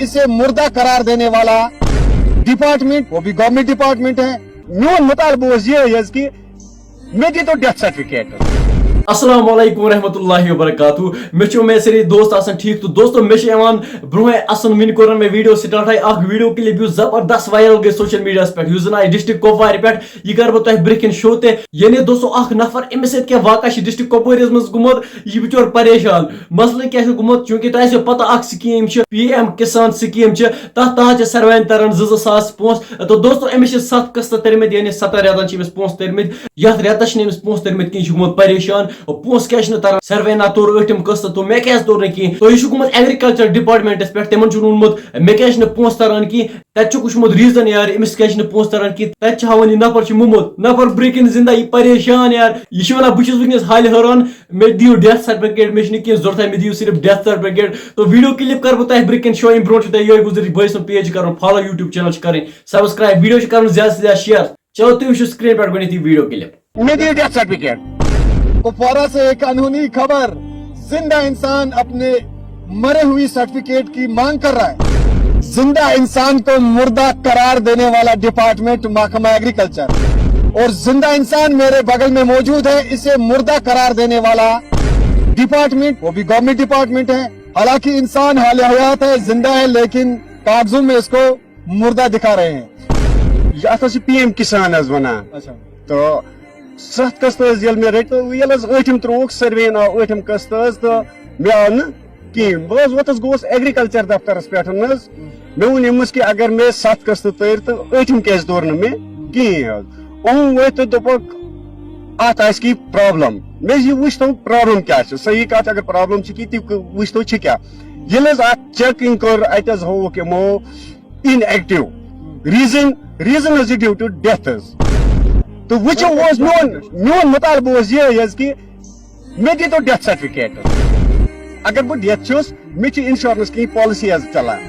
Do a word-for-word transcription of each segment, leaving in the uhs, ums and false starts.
इसे मुर्दा करार देने वाला डिपार्टमेंट, वो भी गवर्नमेंट डिपार्टमेंट है। میون مطالبہٕ اوس یِہوٚے حظ کہِ مےٚ دیٖتو ڈیتھ سرٹیفکیٹ۔ السلام علیکم ورحمۃ اللہ وبرکاتہ۔ مےٚ چھِ اُمید سٲری دوست آسن ٹھیٖک، تہٕ دوستو، مےٚ چھِ یِوان برونٛہہ اَسُن، وٕنہِ کوٚر نہٕ مےٚ ویٖڈیو سٹارٹے، اکھ ویٖڈیو کلپ یُس زبردست وائرل گٔے سوشل میڈیاہَس پٮ۪ٹھ، یُس زَن آیہِ ڈسٹرکٹ کۄپوارِ پٮ۪ٹھ۔ یہِ کَرٕ بہٕ تۄہہِ برٛونٛہہ کِنۍ شو تہِ۔ یعنی دوستو، اکھ نفر، أمِس سۭتۍ کیٛاہ واقعہ چھِ ڈسٹرکٹ کۄپوٲرِس منٛز گوٚمُت، یہِ بِچور پریشان۔ مسلہٕ کیٛاہ چھُ گوٚمُت؟ چوٗنٛکہِ تۄہہِ آسیو پتہ، اکھ سکیٖم چھِ پی ایم کسان سکیٖم چھِ، تَتھ تحت چھِ ساروِین تران زٕ زٕ ساس پونٛسہٕ۔ تہٕ دوستو، أمِس چھِ ستھ قسطہٕ تٔرمٕتۍ، یعنی ستن رٮ۪تن چھِ أمِس پونٛسہٕ تٔرمٕتۍ۔ یتھ رٮ۪تس چھِنہٕ أمِس پونٛسہٕ تٔرمٕتۍ کِہیٖنۍ، یہِ چھُ گوٚمُت پریشان۔ پونٛسہٕ کیٛازِ چھِنہٕ تران؟ ساروِین توٚر ٲٹھِم قسطہٕ، تہٕ مےٚ کیٛازِ توٚر نہٕ کِہیٖنۍ؟ تہٕ یہِ چھُ گوٚمُت ایگریکلچر ڈپارٹمنٹس پٮ۪ٹھ، تِمن چھُنہٕ ووٚنمُت مےٚ کیٛازِ چھِنہٕ پونٛسہٕ تران کِہیٖنۍ۔ تَتہِ چھُکھ وٕچھمُت ریٖزن یار، أمِس کیٛازِ چھِنہٕ پونٛسہٕ تران کِہیٖنۍ؟ تَتہِ چھُ ہاوان، یہِ نفر چھُ موٚمُت، نفر برٛونٛہہ کِنۍ زِندہ، یہِ پریشان یار۔ یہِ چھُ وَنان، بہٕ چھُس وٕنکیٚنَس حالہِ حٲران، مےٚ دِیِو ڈیتھ سرٹیفکیٹ، مےٚ چھُنہٕ کینٛہہ ضوٚرتھٕے، مےٚ دِیِو صرف ڈیتھ سرٹیفکیٹ۔ تو ویٖڈیو کلپ کَرٕ بہٕ تۄہہِ برٛونٛہہ کِنۍ شو، اَمہِ برٛونٛٹھ چھُ تۄہہِ یِہوٚے گُزٲرِش، بٲیِس سُنٛد پیج چھُ کَرُن فالو، یوٗٹیوٗب چینل چھُ کَرٕنۍ سبسکرائب، ویٖڈیو چھُ کَرُن زیادٕ سے زیادٕ شیئر۔ چلو، تُہۍ وٕچھِو سکریٖن پٮ۪ٹھ گۄڈٕنیتھ یہِ ویٖڈیو کلپ۔ مےٚ دِیِو ڈیتھ سرٹیفکیٹ۔ کپوارہ سے ایک انہونی خبر، زندہ انسان اپنے مرے ہوئی سرٹیفکیٹ کی مانگ کر رہا ہے۔ زندہ انسان کو مردہ قرار دینے والا ڈپارٹمنٹ محکمہ ایگریکلچر، اور زندہ انسان میرے بغل میں موجود ہے، اسے مردہ قرار دینے والا ڈپارٹمنٹ، وہ بھی گورنمنٹ ڈپارٹمنٹ ہے۔ حالانکہ انسان حال حیات ہے، زندہ ہے، لیکن کاغذوں میں اس کو مردہ دکھا رہے ہیں۔ یہِ اتھ حظ چھِ پی ایم کسان حظ ونان۔ اچھا۔ تہٕ ستھ قسطہٕ حظ ییٚلہِ مےٚ رٔٹۍ، تہٕ ییٚلہِ حظ ٲٹھِم ترٛووُکھ، سٔروِیَن آو ٲٹھِم قسطہٕ حظ، تہٕ مےٚ آو نہٕ کِہیٖنۍ۔ بہٕ حظ ووتُس، گوٚوُس ایگریکلچر دفترس پٮ۪ٹھ حظ۔ مےٚ ووٚن أمِس کہِ اگر مےٚ ستھ قسطہٕ تٔرۍ تہٕ ٲٹھِم کیٛازِ توٚر نہٕ مےٚ کِہیٖنۍ حظ؟ یِم وٲتۍ تہٕ دوٚپُکھ، اتھ آسہِ کینٛہہ پرابلم۔ مےٚ یہِ وٕچھ تو پرابلم کیٛاہ چھِ، صحیح کتھ، اگر پرابلم چھِ کینٛہہ، تہِ وٕچھ تو چھِ کیٛاہ۔ ییٚلہِ حظ اتھ چیکنگ کٔر، اتہِ حظ ہووُکھ یِمو ان ایکٹیو۔ ریزن، ریزن حظ چھِ ڈیو ٹو ڈیتھ حظ۔ تہٕ وٕچھِو اوس میون، میون مطالبہٕ اوس یِہوٚے حظ کہِ مےٚ دیٖتو ڈیتھ سرٹیفکیٹ۔ اگر بہٕ ڈیتھ چھُس، مےٚ چھِ انشورنس کِنۍ پالیسی حظ چلان۔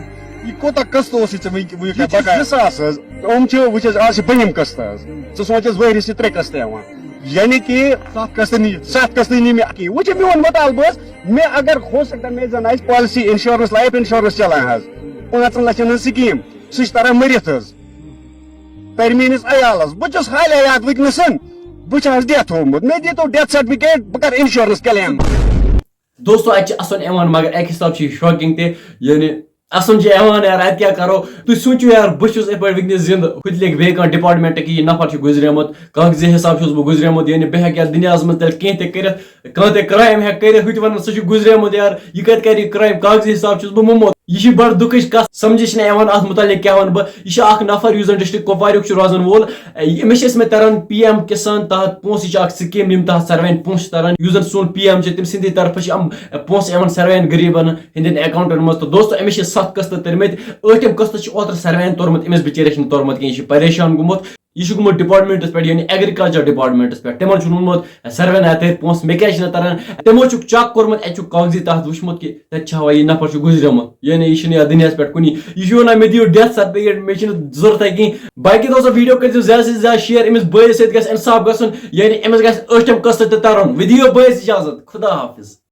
یہِ کوٗتاہ قسطہٕ اوس یہِ ژےٚ وٕنکہِ وٕنیُک یہِ تام چھِ بقایا؟ زٕ ساس حظ۔ یِم چھِ، وٕچھ حظ، آز چھِ بٔنِم قسطہٕ حظ۔ ژٕ سونٛچ حظ، ؤہرِس چھِ ترٛےٚ قسطہٕ یِوان۔ یعنی کہِ ستھ قسطہٕ نِیِتھ۔ ستھ قسطہٕ نی مےٚ اَکی۔ وۄنۍ چھُ میون مطالبہٕ حظ، مےٚ اگر ہو سکتا ہے مےٚ زن آسہِ پالیسی، انشورنس، لایف انشورنس چلان حظ، پانٛژن لچھن ہٕنٛز سکیٖم، سُہ چھُ تران مٔرِتھ حظ۔ ترِ میٲنِس عیالس، بہٕ چھُس حالہِ حیات وٕنکیٚنس، بہٕ چھُس ڈیتھ ہومُت، مےٚ دیٖتو ڈیتھ سرٹیفکیٹ، بہٕ کرٕ انشورنس کلیم۔ دوستو، اتہِ چھِ اسُن یِوان، مگر اکہِ حساب چھِ یہِ شاکنگ تہِ، یعنی اسُن چھِ یِوان یار، اتہِ کیٛاہ کرو؟ تُہۍ سوٗنٛچِو یار، بہٕ چھُس یِتھ پٲٹھۍ وٕنکیٚنس زِندٕ، ہُتہِ لیکھِ بیٚیہِ کانٛہہ ڈپارٹمنٹ کہِ یہِ نفر چھُ گُزریومُت، کاغذی حساب چھُس بہٕ گُزریومُت، یعنی بہٕ ہٮ۪کہٕ یتھ دُنیاہس منٛز تیٚلہِ کینٛہہ تہِ کٔرِتھ، کانٛہہ تہِ کرٛایم ہٮ۪کہٕ کٔرِتھ، ہُتہِ ونان سُہ چھُ گُزریومُت یار، یہِ کتہِ کرِ یہِ کرٛایم؟ کاغذی حساب چھُس بہٕ موٚمُت۔ یہِ چھِ بڑٕ دُکھٕچ کتھ، سمجھِ چھِ نہٕ یِوان اتھ متعلق کیٛاہ ونہٕ بہٕ۔ یہِ چھُ اکھ نفر یُس زن ڈسٹرکٹ کپواریُک چھُ روزان وول، أمِس چھِ ٲسمٕتۍ تران پی ایم کسان تحت پونٛسہٕ، یہِ چھِ اکھ سکیٖم، یِم تحت ساروین پونٛسہٕ چھِ تران، یُس زن سون پی ایم چھِ، تٔمۍ سٕنٛدِ طرفہٕ چھِ یِم پونٛسہٕ یِوان ساروین غریٖبن ہٕنٛدٮ۪ن اکاؤنٹن منٛز۔ تہٕ دوستو، أمِس چھِ ستھ قسطہٕ تٔرمٕتۍ، ٲٹھِم قسطہٕ چھُ اوترٕ ساروین توٚرمُت، أمِس بِچٲرِس چھُنہٕ توٚرمُت کینٛہہ، یہِ چھُ پریشان گوٚمُت۔ یہِ چھُ گوٚمُت ڈپارٹمنٹس پٮ۪ٹھ، یعنی ایگریکلچر ڈپارٹمنٹس پٮ۪ٹھ، تِمن چھُنہٕ ووٚنمُت ساروین ہا تٔرۍ پونٛسہٕ، مےٚ کیٛازِ چھِنہٕ تران؟ تِمو چھُکھ چیک کوٚرمُت، اَتہِ چھُکھ کاغذی تحت وٕچھمُت کہِ تَتہِ چھِ ہاوان یہِ نفر چھُ گُزریومُت، یعنی یہِ چھُنہٕ یَتھ دُنیاہَس پٮ۪ٹھ کُنی۔ یہِ چھُ وَنان، مےٚ دِیِو ڈیتھ سرٹیفکیٹ، مےٚ چھُنہٕ ضوٚرتھٕے کِہیٖنۍ۔ باقٕے دوستو، ویٖڈیو کٔرۍزیو زیادٕ سے زیادٕ شیئر، أمِس بٲیِس سۭتۍ گژھِ اِنصاف گژھُن، یعنی أمِس گژھِ ٲٹھِم قسط تہِ تَرُن۔ وۄنۍ دِیِو بٲیِس اِجازت، خدا حافظ۔